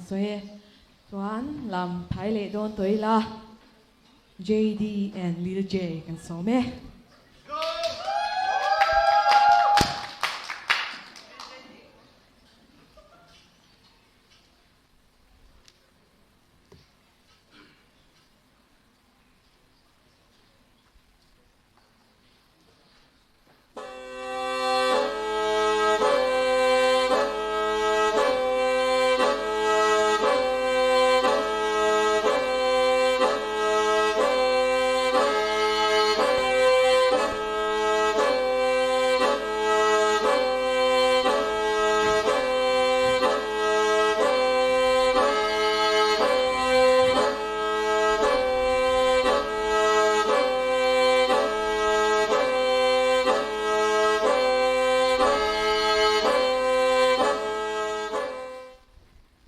sawi e. Chuan lam thai leh dawn tawh ila JD and Lil J kan sawm e.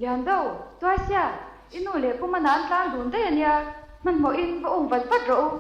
Liando, Tuaisia, i nu leh pum a nan tlang dun daih a nia, hmanhmawhin va um vat vat rawh u.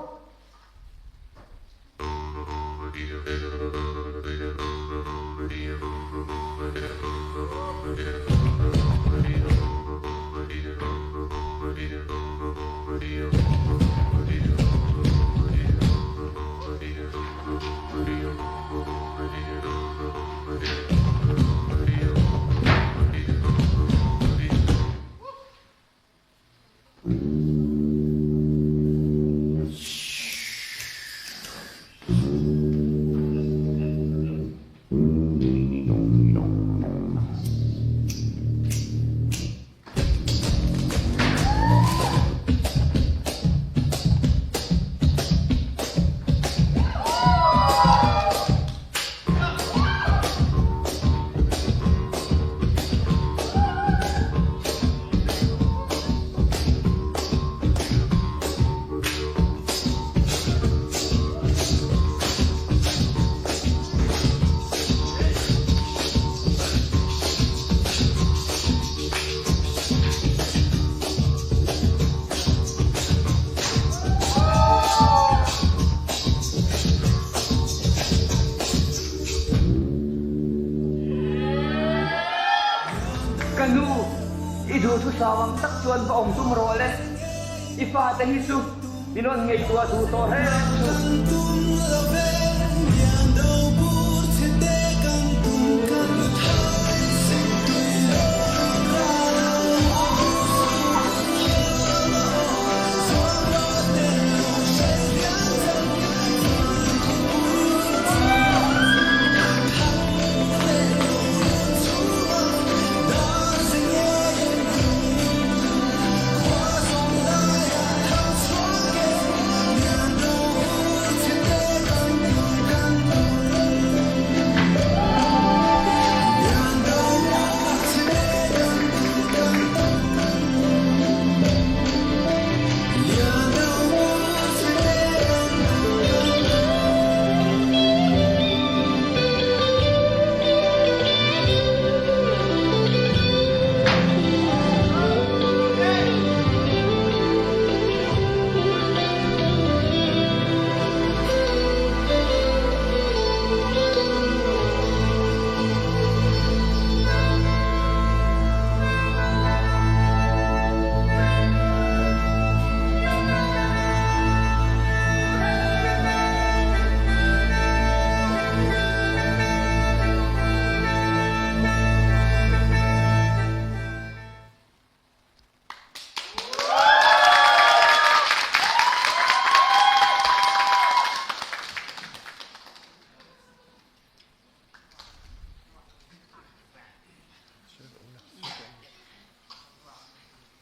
Ka nu, i duhthusam ang tak chuan va awm tum rawh le. I fate hi chu i rawn ngaihtuah duh tawh reng suh.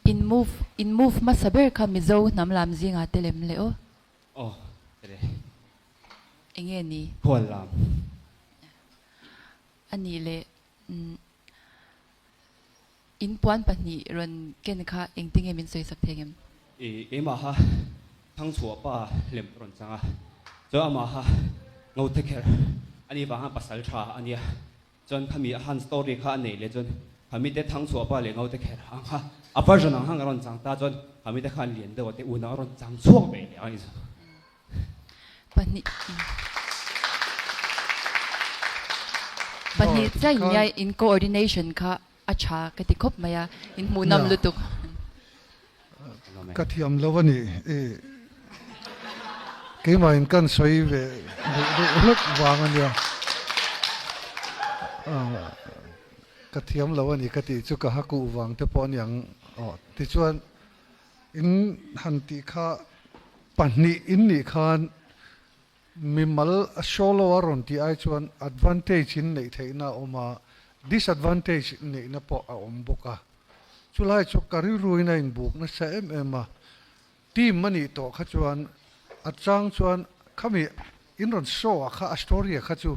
In move in move hmasa ber kha Mizo hnam lam zingah te lem leh aw. Aw tere. Enge ni? Khual lam. A nih leh umm in puan pahnih rawn ken kha engtin nge min sawi sak thei ngem? I keimaha Thangchhuah pa lem rawn chang a, chuan amaha Ngothe kher a nih vang khan pasal tha a nia, chuan khami a han story kha a nei leh chuan khami te Thangchhuah pa leh Ngothe kher ang kha a version ang khan ka rawn chang ta chuan khami te khan lian deuh a te unau a rawn chang chhuak ve leh ang a ni. Pahnih pahnih chiah in nia in coordination kha. A tha ka ti khawp mai a, in hmuhnawm lutuk. Ka thiam lo a ni i keimah in kan sawi ve duh deuh hlek vang a nia. Ka thiam lo a ni ka tih chu ka ha kuh vang te pawh a niang aw. Tichuan in han tih kha pahnih in nih khan Mimal a solo a rawn tih ai chuan advantage in neih theihna a awm a, disadvantage neihna pawh a awm bawk a. Chulai chu ka rilruin a inbuk nasa em em a, team a nih tawh kha chuan a chang chuan khami in rawn show ah kha a story ah kha chu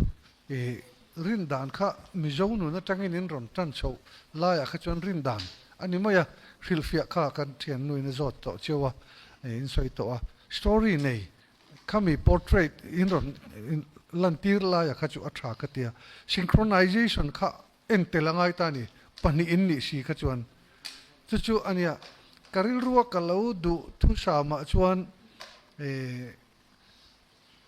i rin dan kha Mizo nun atangin in rawn tan chhoh laiah kha chuan rin dan a ni mai a, hrilhfiah kha kan thiannuin a zawt tawh cheu a, in sawi tawh a, story nei Khami portrait in rawn lantir laia kha chu a tha ka tia. Synchronization kha en tel a ngai ta a ni, pahnih in nih si kha chuan. Chu chu a nia, ka rilrua ka lo duh thusamah chuan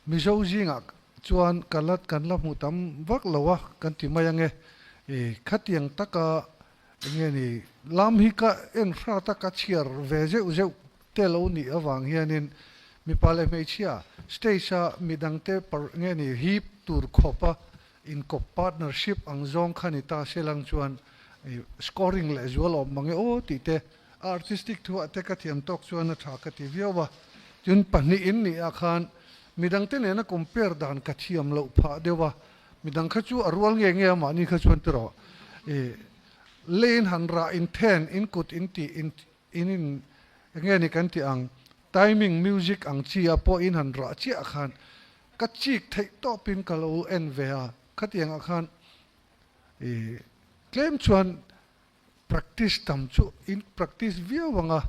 Mizo zingah chuan ka la kan la hmu tam vak lo a kan ti mai ange. Khatiang taka enge ni lam hi ka en hrat a, ka chhiar ve zeuh zeuh te lo nih avang hianin mipa leh hmeichhia stage a midangte par nge ni hip tur khawpa inkawp partnership ang zawng kha ni ta se lang chuan scoring leh zual awm mange aw tih te a artistic thu ah te ka thiam tawk chuan a tha ka ti viau a. Tin pahnih in nih ah khan midangte nena compare dan ka thiam loh phah deuh a, midang kha chu a rual nge nge a mahni kha chuan tiraw i lane han rah inthen in kut in tih in In in enge ni kan tih ang, timing music ang chi a pawh in han rah chiah khan ka chik theih tawp in ka lo en ve a, khatiang ah khan i tlem chuan practice tam chu in practice viau ang a,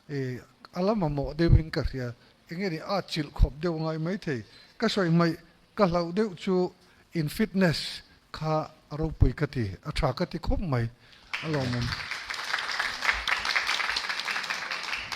i a la mamawh deuh in ka hria, enge ni a chilh khawp deuh ngai mai thei, ka sawi hmaih ka hlauh deuh chu in fitness kha a ropui ka ti, a tha ka ti khawp mai a lawmawm.